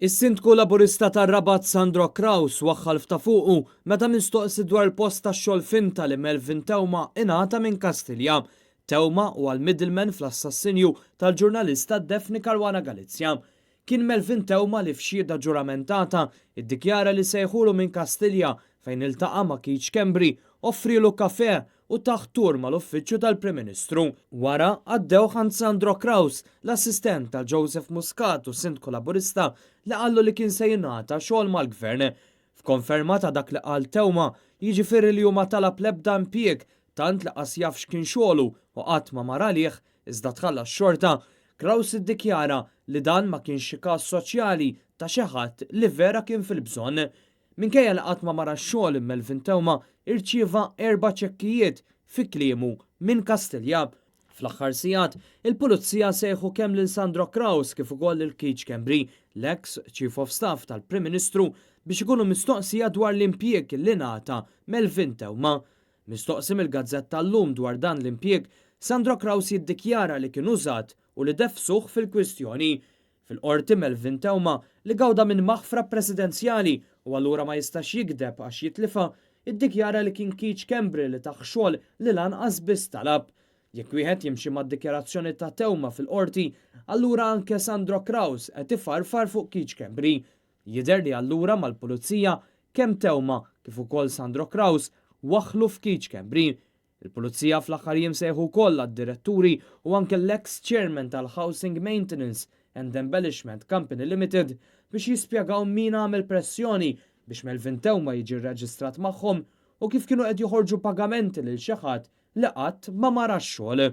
Is-Sindku Laburista tar-Rabat Sandro Craus waħħal f'ta' fuqu meta mistoqsi dwar il-post tax-xogħol finta li Melvin Theuma ingħata minn Kastilja. Theuma huwa l-middleman fl-assassinju tal-ġurnalista Daphne Caruana Galizia. Kien Melvin Theuma li f'xhieda ġuramentata iddikjara li sejħulu minn Kastilja fejn iltaqa' ma' Keith Schembri, offrielu kafè u tah tour mal-uffiċċju tal-Prim Ministru. Wara għaddew għand Sandro Craus, l-assistent ta' Joseph Muscat u Sindku Laburista li qallu li kien se jingħata xogħol mal-Gvern. F'konferma ta' dak li qal Theuma, jiġifieri li hu ma talab l-ebda impjieg tant li qas jaf x'kien xogħlu u qatt ma mar għalih iżda tħallas xorta, Craus iddikjara li dan ma kienx xi każ soċjali ta' xi ħadd li vera kien fil-bżonn. Minkejja li qatt ma mar għax-xogħol Melvin Theuma irċieva erba' ċekkijiet, fi kliemu, minn Kastilja. Fl-aħħar sigħat, il-Pulizija sejħu kemm lil Sandro Craus kif ukoll lil Keith Schembri, l-eks Chief of Staff tal-Prim Ministru, biex ikunu mistoqsija dwar l-impjieg li ngħata Melvin Theuma. Mistoqsi mill-gazzetta Illum dwar dan l-impjieg, Sandro Craus jiddikjara li kien użat u li defsuh fil-kwistjoni. Fil-Qorti Melvin Theuma, li gawda minn maħfra presidenzjali u allura ma jistax jigdeb għax jitlifha, iddikjara li kien Keith Schembri li tah xogħol li lanqas biss talab. Jekk wieħed jimxi mad-dikjarazzjoni ta' Theuma fil-Qorti, allura anke Sandro Craus qed ifarfar fuq Keith Schembri. Jidher li allura mal-Pulizija kemm Theuma kif ukoll Sandro Craus waħħlu f'Keith Schembri. Il-Pulizija fl-aħħar jiem sejħu wkoll għad-diretturi u anke l-ex chairman tal-Housing Maintenance and Embellishment Company Limited biex jispjegaw min għamel pressjoni biex Melvin Theuma jiġi rreġistrat magħhom u kif kienu qed joħorġu pagamenti lil xi ħadd li qatt ma mar għax-xogħol.